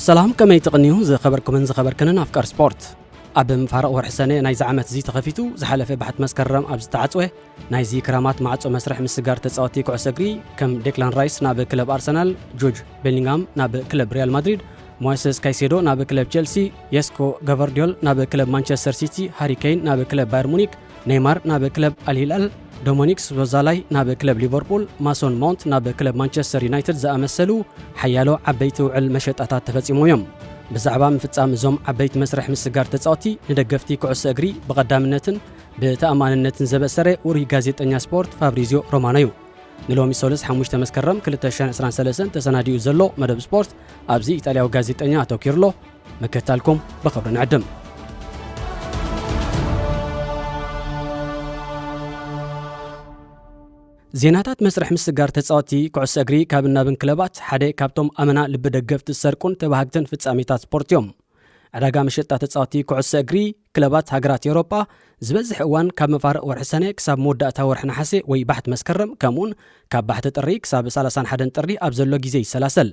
ሰላም፣ ከመይ ትቕንዩ ዝኸበርኩምን ዝኸበርክንን ኣፍቃር ስፖርት? ኣብ ምፋርቕ ወርሒ ሰነ ናይዚ ዓመት እዚ ተኸፊቱ ዝሓለፈ ባሕቲ መስከረም ኣብ ዝተዓጽወ ናይዚ ክራማት ማዕጾ መስርሕ ምስጋር ተጻወቲ ኩዕሶ እግሪ ከም ዴክላን ራይስ ናብ ክለብ ኣርሰናል፣ ጁጅ ቤሊንግሃም ናብ ክለብ ሪያል ማድሪድ፣ ሞይሰስ ካይሴዶ ናብ ክለብ ቼልሲ፣ የስኮ ገቨርዲዮል ናብ ክለብ ማንቸስተር ሲቲ፣ ሃሪ ኬን ናብ ክለብ ባየር ሙኒክ፣ ኔይማር ናብ ክለብ ኣልሂላል፣ ዶሞኒክ ሶቦስላይ ናብ ክለብ ሊቨርፑል፣ ማሶን ማውንት ናብ ክለብ ማንቸስተር ዩናይትድ ዝኣመሰሉ ሓያሎ ዓበይቲ ውዕል መሸጣታት ተፈጺሞም እዮም። ብዛዕባ ምፍጻም እዞም ዓበይቲ መስርሕ ምስጋር ተጻወቲ ንደገፍቲ ኩዕሶ እግሪ ብቐዳምነትን ብተኣማንነትን ዘበሰረ ውሩይ ጋዜጠኛ ስፖርት ፋብሪዚዮ ሮማኖ እዩ። ንሎሚ ሰሉስ ሓሙሽተ መስከረም ክልተ ሽሕን ዕስራን ሰለስተን ተሰናዲኡ ዘሎ መደብ ስፖርት ኣብዚ ኢጣልያዊ ጋዜጠኛ ኣተኪሩ ኣሎ። ምክትታልኩም ብኽብሪ ንዕድም። ዜናታት መስርሕ ምስጋር ተጻወቲ ኩዕሶ እግሪ ካብ እናብን ክለባት ሓደ ካብቶም ኣመና ልቢ ደገፍቲ ዝሰርቁን ተባሃግትን ፍጻሜታት ስፖርት እዮም። ዕዳጋ መሸጣ ተጻወቲ ኩዕሶ እግሪ ክለባት ሃገራት ኤውሮጳ ዝበዝሕ እዋን ካብ መፋርቕ ወርሒ ሰነ ክሳብ መወዳእታ ወርሒ ነሓሴ ወይ ባሕቲ መስከረም፣ ከምኡውን ካብ ባሕቲ ጥሪ ክሳብ ሰላሳን ሓደን ጥሪ ኣብ ዘሎ ግዜ ይሰላሰል።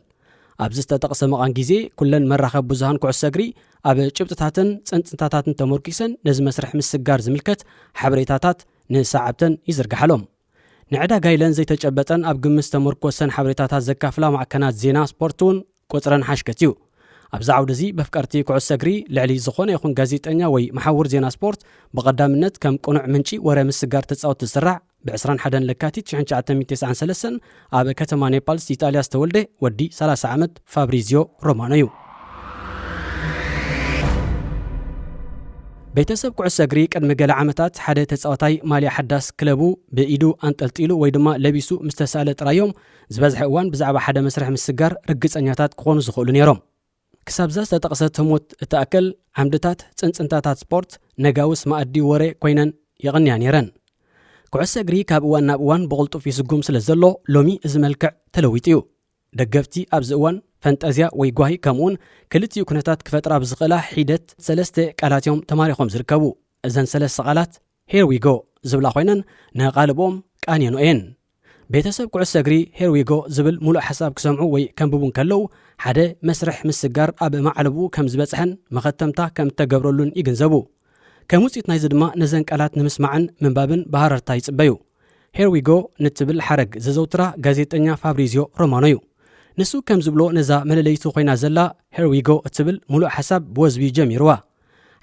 ኣብዚ ዝተጠቕሰ መቓን ግዜ፣ ኩለን መራኸቢ ብዙሃን ኩዕሶ እግሪ ኣብ ጭብጥታትን ጽንጽንታታትን ተመርኪሰን ነዚ መስርሕ ምስጋር ዝምልከት ሓበሬታታት ንሰዓብተን ይዝርግሓሎም። ንዕዳጋ ኢለን ዘይተጨበጠን ኣብ ግምት ዝተመርኮሰን ሓበሬታታት ዘካፍላ ማዕከናት ዜና ስፖርት እውን ቁጽረን ሓሽከት እዩ። ኣብዚ ዓውዲ እዚ በፍቀርቲ ኩዕሶ እግሪ ልዕሊ ዝኾነ ይኹን ጋዜጠኛ ወይ መሓውር ዜና ስፖርት ብቐዳምነት ከም ቅኑዕ ምንጪ ወረ ምስጋር ተጻወቲ ዝስራዕ፣ ብ ዕስራን ሓደን ለካቲት ሽሕን ትሽዓተ ሚእትን ተስዓን ሰለስተን ኣብ ከተማ ኔፓልስ ኢጣልያ ዝተወልደ ወዲ ሰላሳ ዓመት ፋብሪዚዮ ሮማኖ እዩ። ቤተሰብ ኩዕሶ እግሪ ቅድሚ ገለ ዓመታት ሓደ ተጻዋታይ ማልያ ሓዳስ ክለቡ ብኢዱ ኣንጠልጢሉ ወይ ድማ ለቢሱ ምስ ተሳእለ ጥራይ እዮም ዝበዝሐ እዋን ብዛዕባ ሓደ መስርሕ ምስጋር ርግጸኛታት ክኾኑ ዝኽእሉ ነይሮም። ክሳብዛ ዝተጠቕሰት ህሞት እትኣክል ዓምድታት ጽንጽንታታት ስፖርት ነጋውስ መኣዲ ወረ ኮይነን ይቕንያ ነይረን። ኩዕሶ እግሪ ካብ እዋን ናብ እዋን ብቕልጡፍ ይስጉም ስለ ዘሎ ሎሚ እዚ መልክዕ ተለዊጡ እዩ። ደገፍቲ ኣብዚ እዋን ፈንጠዝያ ወይ ጓሂ ከምኡውን ክልቲኡ ኩነታት ክፈጥራ ብዝኽእላ ሒደት ሰለስተ ቃላት እዮም ተማሪኾም ዝርከቡ። እዘን ሰለስተ ቃላት here we go ዝብላ ኮይነን ንቓልብኦም ቃንየኖ እየን። ቤተሰብ ኩዕሶ እግሪ here we go ዝብል ሙሉእ ሓሳብ ክሰምዑ ወይ ከንብቡ እንከለዉ ሓደ መስርሕ ምስጋር ኣብ ማዕለብኡ ከም ዝበጽሐን መኸተምታ ከም እተገብረሉን ይግንዘቡ። ከም ውጽኢት ናይዚ ድማ ነዘን ቃላት ንምስማዕን ምንባብን ብሃረርታ ይጽበዩ። here we go ንትብል ሓረግ ዘዘውትራ ጋዜጠኛ ፋብሪዚዮ ሮማኖ እዩ። ንሱ ከም ዝብሎ ነዛ መለለይቱ ኮይና ዘላ here we go እትብል ሙሉእ ሓሳብ ብወዝቢ ጀሚርዋ።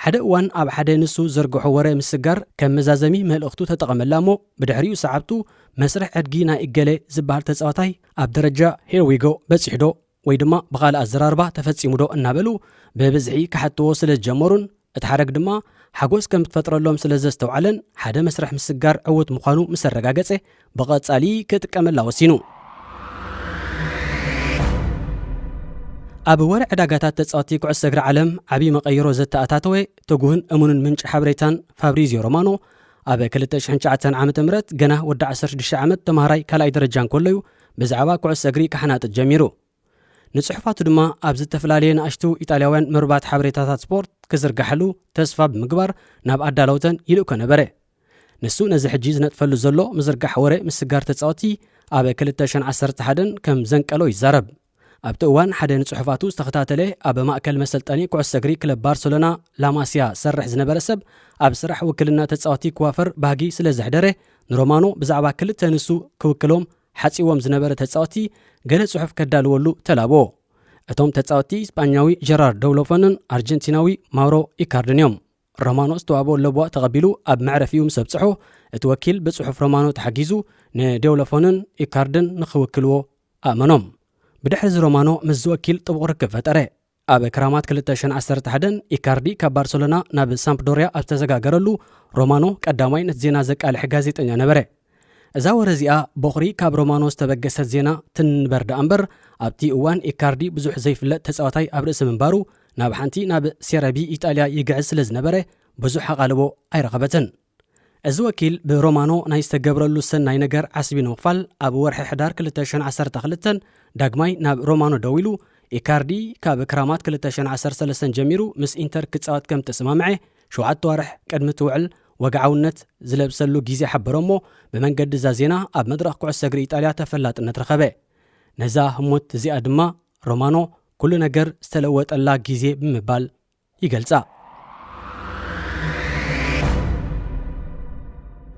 ሓደ እዋን ኣብ ሓደ ንሱ ዘርግሖ ወረ ምስጋር ከም መዛዘሚ መልእኽቱ ተጠቐመላ እሞ ብድሕሪኡ ሰዓብቱ መስርሕ ዕድጊ ናይ እገለ ዝበሃል ተጻዋታይ ኣብ ደረጃ here we go በጺሑ ዶ ወይ ድማ ብኻልእ ኣዘራርባ ተፈጺሙ ዶ እናበሉ ብብዝሒ ክሓትዎ ስለ ዝጀመሩን እቲ ሓረግ ድማ ሓጎስ ከም ትፈጥረሎም ስለ ዘስተውዓለን ሓደ መስርሕ ምስጋር ዕዉት ምዃኑ ምስ ኣረጋገጸ ብቐጻሊ ክጥቀመላ ወሲኑ። ኣብ ወረ ዕዳጋታት ተጻወቲ ኩዕሶ እግሪ ዓለም ዓቢ መቐይሮ ዘተኣታተወ ትጉህን እሙንን ምንጪ ሓበሬታን ፋብሪዚዮ ሮማኖ ኣብ ክልተ ሽሕን ትሽዓተን ዓመተ ምህረት ገና ወዲ ዓሰርተ ሽዱሽተ ዓመት ተማሃራይ ካልኣይ ደረጃ እንከሎ እዩ ብዛዕባ ኩዕሶ እግሪ ክሓናጥጥ ጀሚሩ። ንጽሑፋቱ ድማ ኣብ ዝተፈላለየ ንኣሽቱ ኢጣልያውያን መርባት ሓበሬታታት ስፖርት ክዝርጋሓሉ ተስፋ ብምግባር ናብ ኣዳለውተን ይልእኮ ነበረ። ንሱ ነዚ ሕጂ ዝነጥፈሉ ዘሎ ምዝርጋሕ ወረ ምስጋር ተጻወቲ ኣብ ክልተ ሽሕን ዓሰርተ ሓደን ከም ዘንቀሎ ይዛረብ። ኣብቲ እዋን ሓደ ንጽሑፋቱ ዝተኸታተለ ኣብ ማእከል መሰልጠኒ ኩዕሶ እግሪ ክለብ ባርሰሎና ላማስያ ዝሰርሕ ዝነበረ ሰብ ኣብ ስራሕ ውክልና ተጻወቲ ክዋፈር ባህጊ ስለ ዘሕደረ ንሮማኖ ብዛዕባ ክልተ ንሱ ክውክሎም ሓጺዎም ዝነበረ ተጻወቲ ገለ ጽሑፍ ከዳልወሉ ተላብኦ። እቶም ተጻወቲ ስጳኛዊ ጀራርድ ደውሎፎንን ኣርጀንቲናዊ ማውሮ ኢካርድን እዮም። ሮማኖ ዝተዋህቦ ለቦዋ ተቐቢሉ ኣብ መዕረፊኡ ምስ ኣብጽሖ እቲ ወኪል ብጽሑፍ ሮማኖ ተሓጊዙ ንደውሎፎንን ኢካርድን ንኽውክልዎ ኣእመኖም። ብድሕሪ እዚ ሮማኖ ምስዚ ወኪል ጥቡቕ ርክብ ፈጠረ። ኣብ ክራማት ክልተ ሽሕን ዓሰርተ ሓደን ኢካርዲ ካብ ባርሰሎና ናብ ሳምፕዶርያ ኣብ ዝተዘጋገረሉ ሮማኖ ቀዳማይ ነቲ ዜና ዘቃልሐ ጋዜጠኛ ነበረ። እዛ ወረ እዚኣ ቦኽሪ ካብ ሮማኖ ዝተበገሰት ዜና ትንበር ደኣ እምበር ኣብቲ እዋን ኢካርዲ ብዙሕ ዘይፍለጥ ተጻዋታይ ኣብ ርእሲ ምንባሩ ናብ ሓንቲ ናብ ሴረቢ ኢጣልያ ይግዕዝ ስለ ዝነበረ ብዙሕ ኣቓልቦ ኣይረኸበትን። እዚ ወኪል ብሮማኖ ናይ ዝተገብረሉ ሰናይ ነገር ዓስቢ ንምኽፋል ኣብ ወርሒ ሕዳር ክልተ ሽሕን ዓሰርተ ክልተን ዳግማይ ናብ ሮማኖ ደዊሉ ኢካርዲ ካብ ክራማት ክልተ ሽሕን ዓሰርተ ሰለስተን ጀሚሩ ምስ ኢንተር ክጻወት ከም ተሰማምዐ ሸውዓተ ዋርሕ ቅድሚ እቲ ውዕል ወግዓውነት ዝለብሰሉ ግዜ ሓበሮ እሞ ብመንገዲ እዛ ዜና ኣብ መድረኽ ኩዕሶ እግሪ ኢጣልያ ተፈላጥነት ረኸበ። ነዛ ህሞት እዚኣ ድማ ሮማኖ ኩሉ ነገር ዝተለወጠላ ግዜ ብምባል ይገልጻ።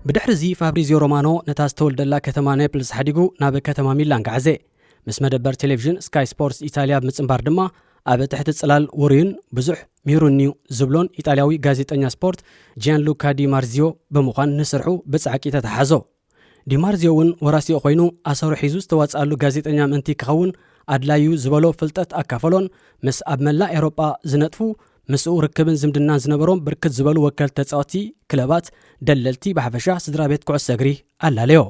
ብድሕሪ እዚ ፋብሪዚዮ ሮማኖ ነታ ዝተወልደላ ከተማ ኔፕልስ ሓዲጉ ናብ ከተማ ሚላን ገዓዘ። ምስ መደበር ቴሌቪዥን ስካይ ስፖርትስ ኢጣልያ ብምጽንባር ድማ ኣብ ትሕቲ ጽላል ውሩይን ብዙሕ ምሂሩኒ'ዩ ዝብሎን ኢጣልያዊ ጋዜጠኛ ስፖርት ጂያንሉካ ዲ ማርዚዮ ብምዃን ንስርሑ ብጻዕቂ ተተሓዞ። ዲማርዚዮ እውን ወራሲኡ ኮይኑ ኣሰሩ ሒዙ ዝተዋጽኣሉ ጋዜጠኛ ምእንቲ ክኸውን ኣድላዩ ዝበሎ ፍልጠት ኣካፈሎን ምስ ኣብ መላእ ኤውሮጳ ዝነጥፉ ምስኡ ርክብን ዝምድናን ዝነበሮም ብርክት ዝበሉ ወከልቲ ተጻወቲ ክለባት ደለልቲ ብሓፈሻ ስድራ ቤት ኩዕሶ እግሪ ኣላለዮ።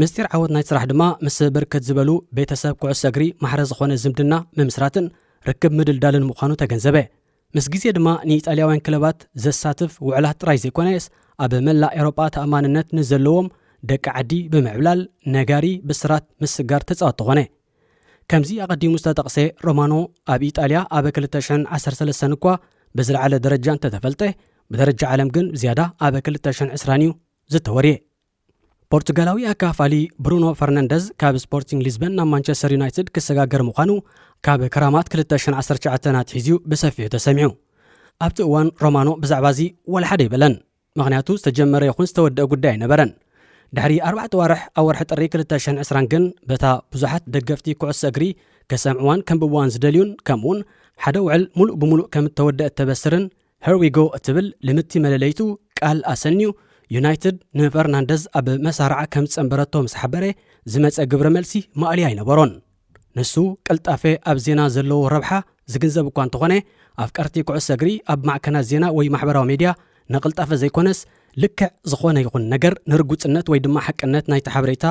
ምስጢር ዓወት ናይ ስራሕ ድማ ምስ ብርክት ዝበሉ ቤተሰብ ኩዕሶ እግሪ ማሕረ ዝኾነ ዝምድና ምምስራትን ርክብ ምድልዳልን ምዃኑ ተገንዘበ። ምስ ግዜ ድማ ንኢጣልያውያን ክለባት ዘሳትፍ ውዕላት ጥራይ ዘይኮነስ ኣብ መላእ ኤውሮጳ ተኣማንነት ንዘለዎም ደቂ ዓዲ ብምዕብላል ነጋሪ ብስራት ምስጋር ተጻወቲ ኮነ። ከምዚ ኣቐዲሙ ዝተጠቕሰ ሮማኖ ኣብ ኢጣልያ ኣብ ክልተ ሽሕን ዓሰርተ ሰለስተን እኳ ብዝለዓለ ደረጃ እንተተፈልጠ ብደረጃ ዓለም ግን ዝያዳ ኣብ ክልተ ሽሕን ዕስራን እዩ ዝተወርየ። ፖርቱጋላዊ ኣካፋሊ ብሩኖ ፈርናንደዝ ካብ ስፖርቲንግ ሊዝበን ናብ ማንቸስተር ዩናይትድ ክሰጋገር ምዃኑ ካብ ክራማት ክልተ ሽሕን ዓሰርተ ትሽዓተን ኣትሒዙ ብሰፊሑ ተሰሚዑ። ኣብቲ እዋን ሮማኖ ብዛዕባ እዚ ወላ ሓደ ኣይበለን። ምኽንያቱ ዝተጀመረ ይኹን ዝተወደአ ጉዳይ ኣይነበረን። ድሕሪ ኣርባዕተ ዋርሕ ኣብ ወርሒ ጥሪ ክልተ ሽሕን ዕስራን ግን በታ ብዙሓት ደገፍቲ ኩዕሶ እግሪ ከሰምዕዋን ከንብብዋን ዝደልዩን ከምኡውን ሓደ ውዕል ሙሉእ ብሙሉእ ከም እተወደአ እተበስርን ሄር ዊ ጎ እትብል ልምድቲ መለለይቱ ቃል ኣሰንዩ ዩናይትድ ንፈርናንደዝ ኣብ መሳርዓ ከም ዝጸንበረቶ ምስ ሓበረ ዝመጸ ግብረ መልሲ ማእለያ ኣይነበሮን። ንሱ ቅልጣፈ ኣብ ዜና ዘለዎ ረብሓ ዝግንዘብ እኳ እንተኾነ ኣፍቀርቲ ኩዕሶ እግሪ ኣብ ማዕከናት ዜና ወይ ማሕበራዊ ሜድያ ንቅልጣፈ ዘይኮነስ ልክዕ ዝኾነ ይኹን ነገር ንርጉጽነት ወይ ድማ ሓቅነት ናይቲ ሓበሬታ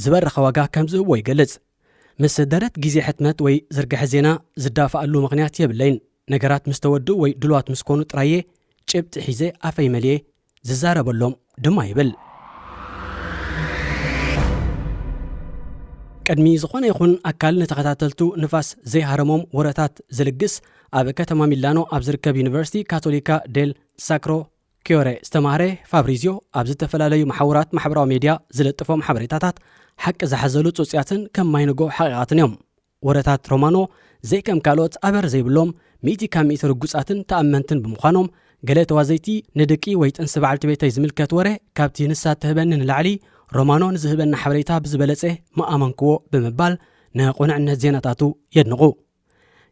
ዝበረኸ ዋጋ ከም ዝህብዎ ይገልጽ። ምስ ደረት ግዜ ሕትመት ወይ ዝርግሐ ዜና ዝዳፍኣሉ ምኽንያት የብለይን። ነገራት ምስ ተወድኡ ወይ ድሉዋት ምስ ኮኑ ጥራየ ጭብጢ ሒዘ ኣፈይ መሊኤ ዝዛረበሎም ድማ ይብል። ቅድሚ ዝኾነ ይኹን ኣካል ንተኸታተልቱ ንፋስ ዘይሃረሞም ወረታት ዝልግስ ኣብ ከተማ ሚላኖ ኣብ ዝርከብ ዩኒቨርሲቲ ካቶሊካ ዴል ሳክሮ ኪዮሬ ዝተማህረ ፋብሪዚዮ ኣብ ዝተፈላለዩ መሓውራት ማሕበራዊ ሜድያ ዝለጥፎም ሓበሬታታት ሓቂ ዝሓዘሉ ጽጹያትን ከም ማይ ንጎ ሓቂቓትን እዮም። ወረታት ሮማኖ ዘይከም ካልኦት ኣበር ዘይብሎም ሚእቲ ካብ ሚእቲ ርጉጻትን ተኣመንትን ብምዃኖም ገለ ተዋዘይቲ ንድቂ ወይ ጥንሲ በዓልቲ ቤተይ ዝምልከት ወረ ካብቲ ንሳ ትህበኒ ንላዕሊ ሮማኖ ንዝህበኒ ሓበሬታ ብዝበለጸ ምኣመንክዎ ብምባል ንቕኑዕነት ዜናታቱ የድንቑ።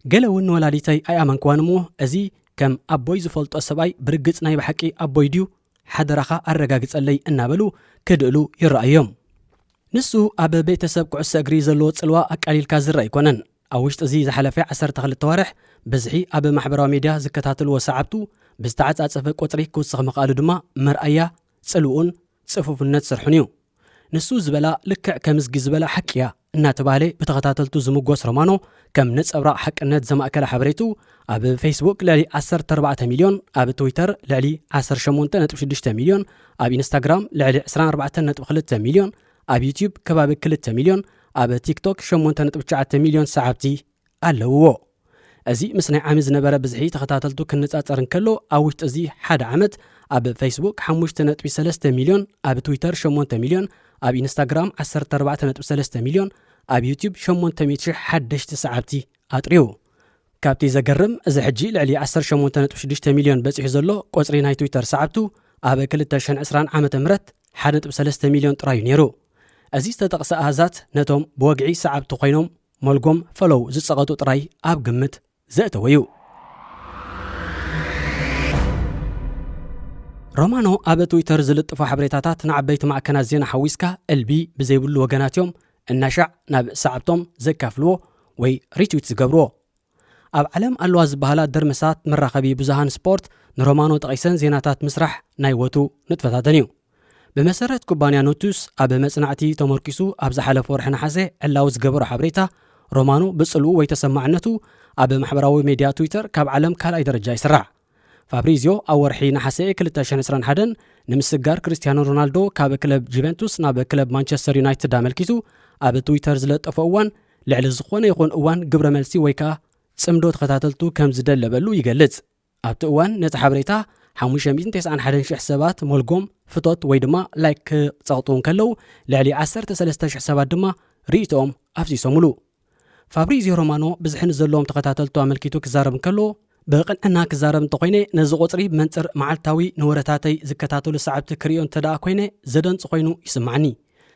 ገለ እውን ንወላዲተይ ኣይኣመንክዋን እሞ እዚ ከም ኣቦይ ዝፈልጦ ሰብኣይ ብርግጽ ናይ ብሓቂ ኣቦይ ድዩ ሓደራኻ ኣረጋግጸለይ እናበሉ ክድእሉ ይረኣዮም። ንሱ ኣብ ቤተሰብ ኩዕሶ እግሪ ዘለዎ ጽልዋ ኣቃሊልካ ዝረኣ ኣይኮነን። ኣብ ውሽጢ እዚ ዝሓለፈ ዓሰርተ ክልተ ዋርሕ ብዝሒ ኣብ ማሕበራዊ ሜድያ ዝከታተልዎ ሰዓብቱ ብዝተዓጻጸፈ ቁጽሪ ክውስኽ ምኽኣሉ ድማ መርኣያ ጽልውኡን ጽፉፍነት ስርሑን እዩ። ንሱ ዝበላ ልክዕ ከምዝጊ ዝበላ ሓቂ እያ እናተባህለ ብተኸታተልቱ ዝምጎስ ሮማኖ ከም ነጸብራቕ ሓቅነት ዘማእከለ ሓበሬቱ ኣብ ፌስቡክ ልዕሊ ዓሰርተ ኣርባዕተ ሚልዮን፣ ኣብ ትዊተር ልዕሊ ዓሰርተ ሸሞንተ ነጥቢ ሽዱሽተ ሚልዮን፣ ኣብ ኢንስታግራም ልዕሊ ዕስራን ኣርባዕተን ነጥቢ ክልተ ሚልዮን፣ ኣብ ዩትዩብ ከባቢ ክልተ ሚልዮን፣ ኣብ ቲክቶክ ሸሞንተ ነጥቢ ትሽዓተ ሚልዮን ሰዓብቲ ኣለውዎ። እዚ ምስ ናይ ዓሚ ዝነበረ ብዝሒ ተኸታተልቱ ክነጻጸር እንከሎ ኣብ ውሽጢ እዚ ሓደ ዓመት ኣብ ፌስቡክ ሓሙሽተ ነጥቢ ሰለስተ ሚልዮን፣ ኣብ ትዊተር ሸሞንተ ሚልዮን፣ ኣብ ኢንስታግራም ዓሰርተ ኣርባዕተ ነጥቢ ሰለስተ ሚልዮን፣ ኣብ ዩትዩብ ሸሞንተ ሚእቲ ሽሕ ሓደሽቲ ሰዓብቲ ኣጥርዩ። ካብቲ ዘገርም እዚ ሕጂ ልዕሊ ዓሰርተ ሸሞንተ ነጥቢ ሽዱሽተ ሚልዮን በጺሑ ዘሎ ቁጽሪ ናይ ትዊተር ሰዓብቱ ኣብ ክልተ ሽሕን ዕስራን ዓመተ ምህረት ሓደ ነጥቢ ሰለስተ ሚልዮን ጥራይ እዩ ነይሩ። እዚ ዝተጠቕሰ ኣሃዛት ነቶም ብወግዒ ሰዓብቲ ኮይኖም ሞልጎም ፈሎው ዝጸቐጡ ጥራይ ኣብ ግምት ዘእተወ እዩ። ሮማኖ ኣብ ትዊተር ዝልጥፎ ሓበሬታታት ንዓበይቲ ማዕከናት ዜና ሓዊስካ እልቢ ብዘይብሉ ወገናት እዮም እናሻዕ ናብ ሰዓብቶም ዘካፍልዎ ወይ ሪትዊት ዝገብርዎ። ኣብ ዓለም ኣለዋ ዝበሃላ ደርመሳት መራኸቢ ብዙሃን ስፖርት ንሮማኖ ጠቒሰን ዜናታት ምስራሕ ናይ ወቱ ንጥፈታተን እዩ። ብመሰረት ኩባንያ ኖቱስ ኣብ መጽናዕቲ ተመርኪሱ ኣብ ዝሓለፈ ወርሒ ነሓሰ ዕላዊ ዝገበሮ ሓበሬታ ሮማኖ ብጽልኡ ወይ ተሰማዕነቱ ኣብ ማሕበራዊ ሜድያ ትዊተር ካብ ዓለም ካልኣይ ደረጃ ይስራዕ። ፋብሪዚዮ ኣብ ወርሒ ነሓሰ ክልተ ሽሕን ዕስራን ሓደን ንምስጋር ክርስቲያኖ ሮናልዶ ካብ ክለብ ጁቬንቱስ ናብ ክለብ ማንቸስተር ዩናይትድ ኣመልኪቱ ኣብ ትዊተር ዝለጠፎ እዋን ልዕሊ ዝኾነ ይኹን እዋን ግብረ መልሲ ወይ ከዓ ጽምዶ ተኸታተልቱ ከም ዝደለበሉ ይገልጽ። ኣብቲ እዋን ነቲ ሓበሬታ ሓሙሽተ ሚእትን ተስዓን ሓደን ሽሕ ሰባት ሞልጎም ፍቶት ወይ ድማ ላይክ ክጸቕጡ እንከለዉ ልዕሊ ዓሰርተ ሰለስተ ሽሕ ሰባት ድማ ርእይቶኦም ኣፍሲሶምሉ። ፋብሪዚዮ ሮማኖ ብዝሒ ንዘለዎም ተኸታተልቱ ኣመልኪቱ ክዛረብ እንከሎ፣ ብቕንዕና ክዛረብ እንተኾይነ፣ ነዚ ቁጽሪ ብመንጽር መዓልታዊ ንወረታተይ ዝከታተሉ ሰዓብቲ ክርእዮ እንተ ደኣ ኮይነ፣ ዘደንጹ ኮይኑ ይስምዓኒ።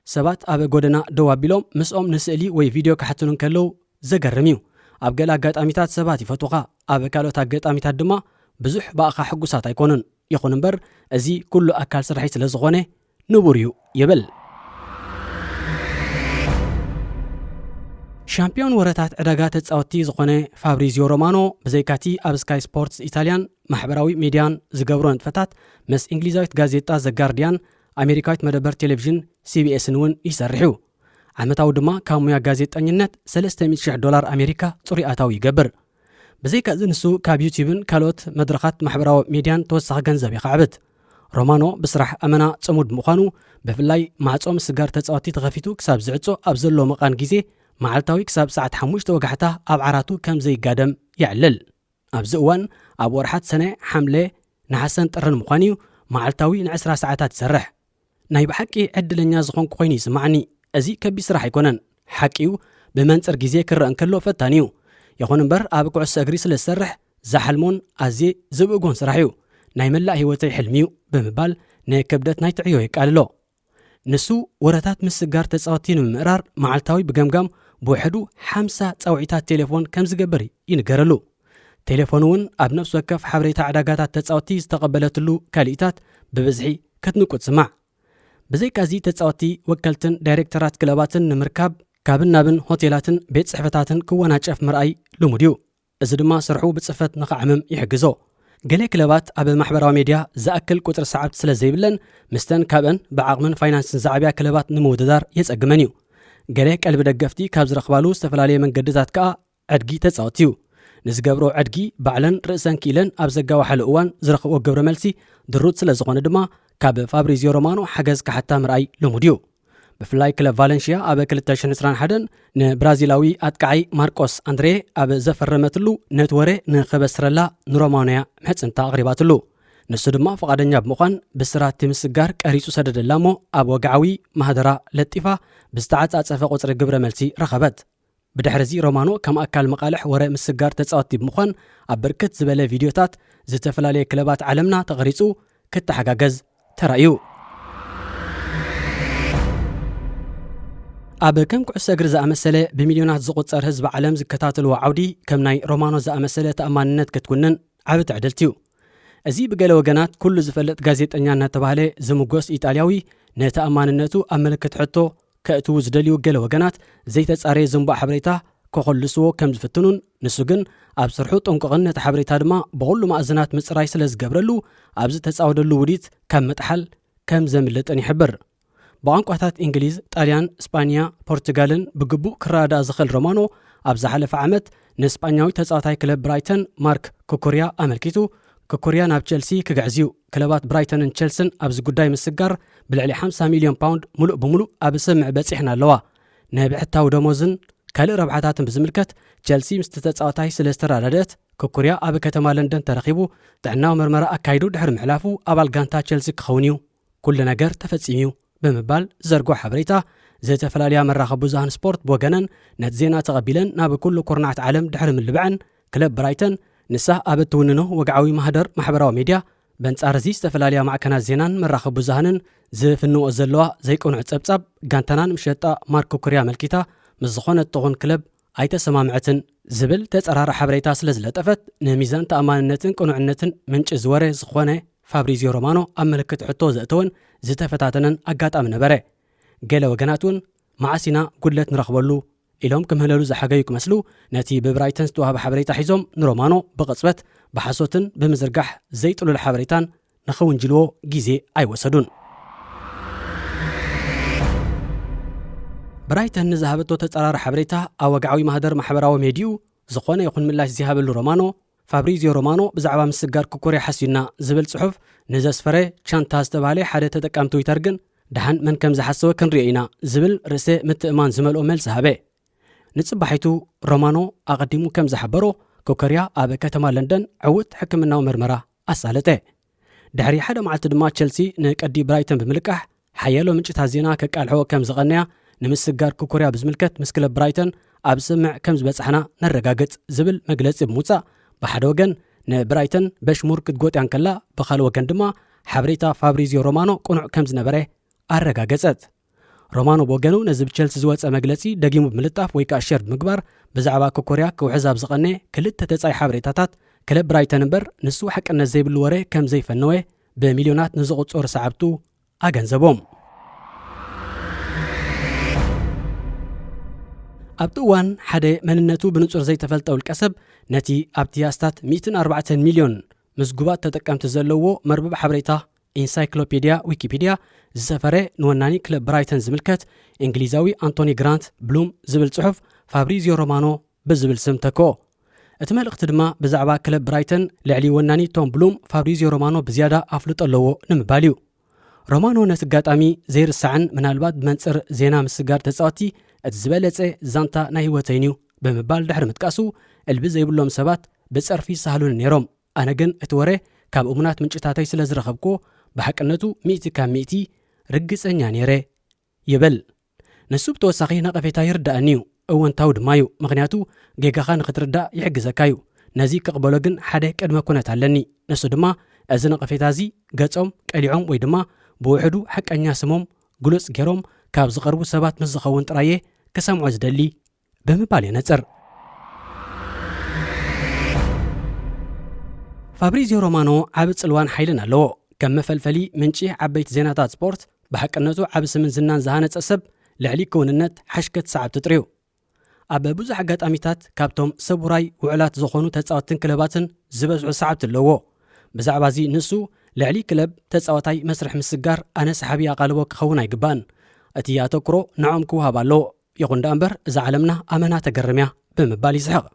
ሰባት ኣብ ጎደና ደው ኣቢሎም ምስኦም ንስእሊ ወይ ቪድዮ ክሓትኑ እንከለዉ ዘገርም እዩ። ኣብ ገለ ኣጋጣሚታት ሰባት ይፈትዉኻ፣ ኣብ ካልኦት ኣጋጣሚታት ድማ ብዙሕ ብኣኻ ሕጉሳት ኣይኮኑን። ይኹን እምበር፣ እዚ ኩሉ ኣካል ስርሐይ ስለ ዝኾነ ንቡር እዩ ይብል። ሻምፒዮን ወረታት ዕዳጋ ተጻወትቲ ዝኾነ ፋብሪዚዮ ሮማኖ፣ ብዘይካቲ ኣብ ስካይ ስፖርትስ ኢታልያን ማሕበራዊ ሚድያን ዝገብሮ ንጥፈታት፣ ምስ እንግሊዛዊት ጋዜጣ ዘ ጋርዲያን፣ ኣሜሪካዊት መደበር ቴሌቪዥን ሲ ቢ ኤስን እውን ይሰርሕ እዩ። ዓመታዊ ድማ ካብ ሙያ ጋዜጠኝነት ሰለስተ ሚእቲ ሽሕ ዶላር ኣሜሪካ ጽሩይ ኣታዊ ይገብር። ብዘይካዚ ንሱ ካብ ዩቲዩብን ካልኦት መድረኻት ማሕበራዊ ሚድያን ተወሳኺ ገንዘብ የኻዕብት። ሮማኖ ብስራሕ ኣመና ጽሙድ ብምዃኑ፣ ብፍላይ ማዕጾ ምስጋር ተጻወትቲ ተኸፊቱ ክሳብ ዝዕጾ ኣብ ዘሎ መቓን ግዜ፣ መዓልታዊ ክሳብ ሰዓት ሓሙሽተ ወጋሕታ ኣብ ዓራቱ ከም ዘይጋደም የዕልል። ኣብዚ እዋን ኣብ ወርሓት ሰነ፣ ሓምለ፣ ነሓሰን ጥርን ምዃን እዩ፣ መዓልታዊ ንዕስራ ሰዓታት ይሰርሕ። ናይ ብሓቂ ዕድለኛ ዝኾንኩ ኮይኑ ይስምዓኒ። እዚ ከቢድ ስራሕ ኣይኮነን። ሓቂ እዩ፣ ብመንጽር ግዜ ክረአ እንከሎ ፈታኒ እዩ። ይኹን እምበር ኣብ ኩዕሶ እግሪ ስለ ዝሰርሕ ዝሓልሞን ኣዝየ ዝብእጎን ስራሕ እዩ። ናይ መላእ ህይወተይ ሕልሚ እዩ ብምባል ንክብደት ናይቲ ዕዮ የቃልሎ። ንሱ ወረታት ምስጋር ተጻወትቲ ንምምእራር መዓልታዊ ብገምጋም ብውሕዱ ሓምሳ ጻውዒታት ቴሌፎን ከም ዝገብር ይንገረሉ። ቴሌፎን እውን ኣብ ነፍሲ ወከፍ ሓበሬታ ዕዳጋታት ተጻወትቲ ዝተቐበለትሉ ካልኢታት ብብዝሒ ክትንቁ ትስማዕ። ብዘይካዚ ተጻወትቲ ወከልትን ዳይሬክተራት ክለባትን ንምርካብ ካብን ናብን ሆቴላትን ቤት ጽሕፈታትን ክወናጨፍ ምርኣይ ልሙድ እዩ። እዚ ድማ ስርሑ ብጽፈት ንኽዓምም ይሕግዞ። ገለ ክለባት ኣብ ማሕበራዊ ሜድያ ዝኣክል ቁጽሪ ሰዓብቲ ስለ ዘይብለን፣ ምስተን ካብአን ብዓቕምን ፋይናንስን ዝዓብያ ክለባት ንምውድዳር የጸግመን እዩ። ገለ ቀልቢ ደገፍቲ ካብ ዝረኽባሉ ዝተፈላለየ መንገድታት ከኣ ዕድጊ ተጻወት እዩ። ንዝገብሮ ዕድጊ ባዕለን ርእሰን ክኢለን ኣብ ዘጋወሓሉ እዋን ዝረኽብኦ ግብረ መልሲ ድሩት ስለ ዝኾነ ድማ፣ ካብ ፋብሪዚዮ ሮማኖ ሓገዝ ክሓታ ምርኣይ ልሙድ እዩ። ብፍላይ ክለብ ቫለንሽያ ኣብ ክልተ ሽሕን ዕስራን ሓደን ንብራዚላዊ ኣጥቃዓይ ማርቆስ ኣንድሬ ኣብ ዘፈረመትሉ፣ ነቲ ወረ ንኸበስረላ ንሮማኖያ ምሕጽንታ ኣቕሪባትሉ። ንሱ ድማ ፍቓደኛ ብምዃን ብስራት እቲ ምስጋር ቀሪጹ ሰደደላ እሞ፣ ኣብ ወግዓዊ ማህደራ ለጢፋ ብዝተዓጻጸፈ ቁጽሪ ግብረ መልሲ ረኸበት። ብድሕርዚ ሮማኖ ከም ኣካል መቓልሕ ወረ ምስጋር ተጻወትቲ ብምዃን ኣብ ብርክት ዝበለ ቪድዮታት ዝተፈላለየ ክለባት ዓለምና ተቐሪጹ ክተሓጋገዝ ተራእዩ። ኣብ ከም ኩዕሶ እግሪ ዝኣመሰለ ብሚልዮናት ዝቑጸር ህዝቢ ዓለም ዝከታተልዎ ዓውዲ፣ ከም ናይ ሮማኖ ዝኣመሰለ ተኣማንነት ክትኩንን ዓቢ ትዕድልቲ እዩ። እዚ ብገለ ወገናት ኩሉ ዝፈልጥ ጋዜጠኛ እናተባህለ ዝምጎስ ኢጣልያዊ፣ ነተኣማንነቱ ኣብ ምልክት ሕቶ ከእትዉ ዝደልዩ ገለ ወገናት ዘይተጻረየ ዝንቡዕ ሓበሬታ ከኾልስዎ ከም ዝፍትኑን፣ ንሱ ግን ኣብ ስርሑ ጥንቁቕን ነቲ ሓበሬታ ድማ ብኹሉ መኣዝናት ምጽራይ ስለ ዝገብረሉ፣ ኣብ ዝተጻወደሉ ውዲት ካብ ምጥሓል ከም ዘምልጥን ይሕብር። ብቋንቋታት እንግሊዝ፣ ጣልያን፣ ስጳንያ፣ ፖርቱጋልን ብግቡእ ክረዳዳእ ዝኽእል ሮማኖ፣ ኣብ ዝሓለፈ ዓመት ንስጳኛዊ ተጻዋታይ ክለብ ብራይተን ማርክ ኩኩርያ ኣመልኪቱ፣ ኩኩርያ ናብ ቸልሲ ክግዕዝ እዩ። ክለባት ብራይተንን ቸልስን ኣብዚ ጉዳይ ምስጋር ብልዕሊ ሓምሳ ሚልዮን ፓውንድ ምሉእ ብምሉእ ኣብ ስምምዕ በጺሐን ኣለዋ። ንብሕታዊ ደሞዝን ካልእ ረብሓታትን ብዝምልከት፣ ቸልሲ ምስቲ ተጻዋታይ ስለ ዝተረዳደአት፣ ኩኩርያ ኣብ ከተማ ለንደን ተረኺቡ ጥዕናዊ መርመራ ኣካይዱ ድሕሪ ምሕላፉ፣ ኣባል ጋንታ ቸልሲ ክኸውን እዩ። ኩሉ ነገር ተፈጺሙ እዩ ብምባል ዝዘርግሖ ሓበሬታ፣ ዝተፈላለያ መራኸቢ ብዙሃን ስፖርት ብወገነን ነቲ ዜና ተቐቢለን ናብ ኩሉ ኩርናዓት ዓለም ድሕሪ ምልባዐን፣ ክለብ ብራይተን ንሳ ኣብ እትውንኖ ወግዓዊ ማህደር ማሕበራዊ ሜድያ፣ በንጻር እዚ ዝተፈላለያ ማዕከናት ዜናን መራኸቢ ብዙሃንን ዝፍንዎ ዘለዋ ዘይቅኑዕ ጸብጻብ፣ ጋንታና ንምሸጣ ማርክ ኩኩርያ ኣመልኪታ ምስ ዝኾነት ትኹን ክለብ ኣይተሰማምዐትን ዝብል ተጸራሪ ሓበሬታ ስለ ዝለጠፈት፣ ንሚዛን ተኣማንነትን ቅኑዕነትን ምንጪ ዝወረ ዝኾነ ፋብሪዚዮ ሮማኖ ኣብ ምልክት ሕቶ ዘእተወን ዝተፈታተነን ኣጋጣሚ ነበረ። ገለ ወገናት እውን፣ መዓስ ኢና ጉድለት ንረኽበሉ ኢሎም ክምህለሉ ዝሓገዩ ክመስሉ፣ ነቲ ብብራይተን ዝተዋህበ ሓበሬታ ሒዞም ንሮማኖ ብቕጽበት ብሓሶትን ብምዝርጋሕ ዘይጥሉል ሓበሬታን ንኽውንጅልዎ ግዜ ኣይወሰዱን። ብራይተን ንዝሃበቶ ተጻራሪ ሓበሬታ ኣብ ወግዓዊ ማህደር ማሕበራዊ ሜድዩ ዝኾነ ይኹን ምላሽ ዘይሃበሉ ሮማኖ፣ ፋብሪዚዮ ሮማኖ ብዛዕባ ምስጋር ኩኩርያ ሓስዩና ዝብል ጽሑፍ ንዘስፈረ ቻንታ ዝተባህለ ሓደ ተጠቃሚ ትዊተር ግን፣ ደሓን መን ከም ዝሓሰወ ክንሪኦ ኢና ዝብል ርእሰ ምትእማን ዝመልኦ መልሲ ሃበ። ንጽባሒቱ ሮማኖ ኣቐዲሙ ከም ዝሓበሮ፣ ኩኩርያ ኣብ ከተማ ለንደን ዕዉት ሕክምናዊ መርመራ ኣሳለጠ። ድሕሪ ሓደ መዓልቲ ድማ ቸልሲ ንቀዲ ብራይተን ብምልቃሕ፣ ሓያሎ ምንጭታት ዜና ከቃልሖ ከም ዝቐነያ፣ ንምስጋር ኩኩርያ ብዝምልከት ምስ ክለብ ብራይተን ኣብ ስምምዕ ከም ዝበጻሕና ነረጋግጽ ዝብል መግለጺ ብምውጻእ፣ ብሓደ ወገን ንብራይተን በሽሙር ክትጎጥያ እንከላ፣ ብኻልእ ወገን ድማ ሓበሬታ ፋብሪዚዮ ሮማኖ ቅኑዕ ከም ዝነበረ ኣረጋገጸት። ሮማኖ ብወገኑ ነዚ ብቸልሲ ዝወጸ መግለጺ ደጊሙ ብምልጣፍ ወይ ከኣ ሸር ብምግባር፣ ብዛዕባ ኮኮርያ ክውሕዝ ኣብ ዝቐነ ክልተ ተጻይ ሓበሬታታት፣ ክለብ ብራይተን እምበር ንሱ ሓቅነት ዘይብሉ ወረ ከም ዘይፈነወ ብሚልዮናት ንዝቑጸሩ ሰዓብቱ ኣገንዘቦም። ኣብቲ እዋን ሓደ መንነቱ ብንጹር ዘይተፈልጠ ውልቀሰብ ነቲ ኣብቲ ኣስታት ሚእትን ኣርባዕተን ሚልዮን ምዝጉባት ተጠቀምቲ ዘለዎ መርበብ ሓበሬታ ኢንሳይክሎፔድያ ዊኪፒድያ ዝሰፈረ ንወናኒ ክለብ ብራይተን ዝምልከት እንግሊዛዊ ኣንቶኒ ግራንት ብሉም ዝብል ጽሑፍ ፋብሪዚዮ ሮማኖ ብዝብል ስም ተክኦ። እቲ መልእኽቲ ድማ ብዛዕባ ክለብ ብራይተን ልዕሊ ወናኒ ቶም ብሉም ፋብሪዚዮ ሮማኖ ብዝያዳ ኣፍልጦ ኣለዎ ንምባል እዩ። ሮማኖ ነቲ ኣጋጣሚ ዘይርሳዕን ምናልባት ብመንጽር ዜና ምስጋር ተጻወቲ እቲ ዝበለጸ ዛንታ ናይ ህይወተይን እዩ ብምባል ድሕሪ ምጥቃሱ፣ እልቢ ዘይብሎም ሰባት ብጸርፊ ይሳህሉኒ ነይሮም። ኣነ ግን እቲ ወረ ካብ እሙናት ምንጭታተይ ስለ ዝረኸብኩዎ፣ ብሓቅነቱ ሚእቲ ካብ ሚእቲ ርግጸኛ ነይረ ይብል። ንሱ ብተወሳኺ ነቐፌታ ይርዳእኒ እዩ፣ እወንታዊ ድማ እዩ፣ ምኽንያቱ ጌጋኻ ንኽትርዳእ ይሕግዘካ እዩ። ነዚ ክቕበሎ ግን ሓደ ቅድመ ኩነት ኣለኒ። ንሱ ድማ እዚ ነቐፌታ እዚ ገጾም ቀሊዖም ወይ ድማ ብውሕዱ ሓቀኛ ስሞም ግሉጽ ገይሮም ካብ ዝቐርቡ ሰባት ምስ ዝኸውን ጥራየ ክሰምዖ ዝደሊ ብምባል የነጽር። ፋብሪዚዮ ሮማኖ ዓቢ ጽልዋን ሓይልን ኣለዎ። ከም መፈልፈሊ ምንጪ ዓበይቲ ዜናታት ስፖርት፣ ብሓቅነቱ ዓቢ ስምን ዝናን ዝሃነጸ ሰብ፣ ልዕሊ ክውንነት ሓሽከት ሰዓብቲ ጥርዩ። ኣብ ብዙሕ ኣጋጣሚታት ካብቶም ሰብ ውራይ ውዕላት ዝኾኑ ተጻወትን ክለባትን ዝበዝሑ ሰዓብቲ ኣለዎ። ብዛዕባ እዚ ንሱ ልዕሊ ክለብ ተጻዋታይ መስርሕ ምስጋር ኣነ ሰሓቢ ኣቓልቦ ክኸውን ኣይግባእን። እቲ ኣተኩሮ ንዕኦም ክወሃብ ኣለዎ። ይኹን ደኣ እምበር እዛ ዓለምና ኣመና ተገርም እያ ብምባል ይስሕቕ።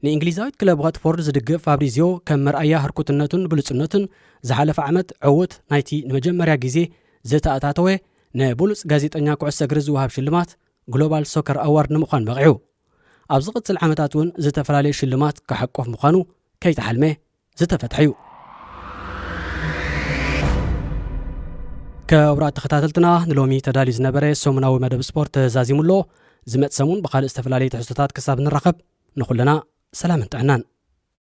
ንእንግሊዛዊት ክለብ ዋትፎርድ ዝድግፍ ፋብሪዚዮ ከም መርኣያ ህርኩትነቱን ብሉጽነቱን ዝሓለፈ ዓመት ዕዉት ናይቲ ንመጀመርያ ግዜ ዝተኣታተወ ንብሉጽ ጋዜጠኛ ኩዕሶ እግሪ ዝወሃብ ሽልማት ግሎባል ሶከር ኣዋርድ ንምዃን በቒዑ። ኣብ ዝቕጽል ዓመታት እውን ዝተፈላለዩ ሽልማት ክሓቆፍ ምዃኑ ከይተሓልመ ዝተፈትሐ እዩ። ክቡራት ተኸታተልትና፣ ንሎሚ ተዳልዩ ዝነበረ ሰሙናዊ መደብ ስፖርት ተዛዚሙ ኣሎ። ዝመጽእ ሰሙን ብኻልእ ዝተፈላለዩ ትሕዝቶታት ክሳብ ንራኸብ፣ ንኹልና ሰላምን ጥዕናን።